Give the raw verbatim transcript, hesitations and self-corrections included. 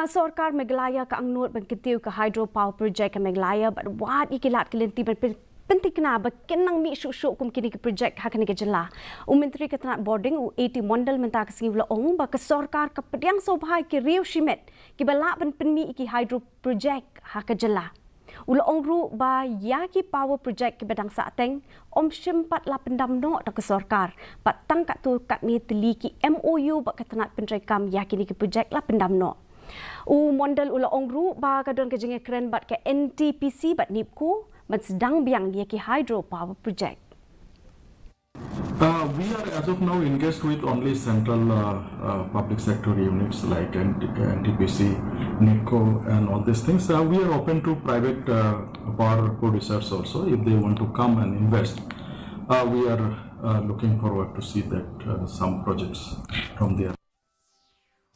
Sorkar Meghalaya ka angnud ban kyntiew ka hydro power project ka Meghalaya bad wad ïa ki lad ki lynti ban pyn- pyntikna ba kin nang mih shuh shuh kum kine ki project ha kane ka jylla. U Myntri ka tnat bording u A T Mondal mynta ka sngi u la ong ba ka sorkar ka pdiang sngewbha ïa ki riew shimet kiba lah ban pynmih ïa ki hydro project ha ka jylla. U la ong ruh ba ïa ki power project kiba dang sahteng ym shym pat la pyndam noh da ka sorkar bad tang katto katne tylli ki M O U bad ka tnat pyntreikam ïa kine ki project la pyndam noh. U Mondal u la ong ruh ba ka don ka jingïakren bad ka N T P C bad NEEPCO ban sdang biang ïa ki hydro power project. Uh, we are as of now engaged with only central uh, uh, public sector units like N T, N T P C, NEEPCO, and all these things. Uh, we are open to private uh, power producers also if they want to come and invest. Uh, we are uh, looking forward to see that uh, some projects from there.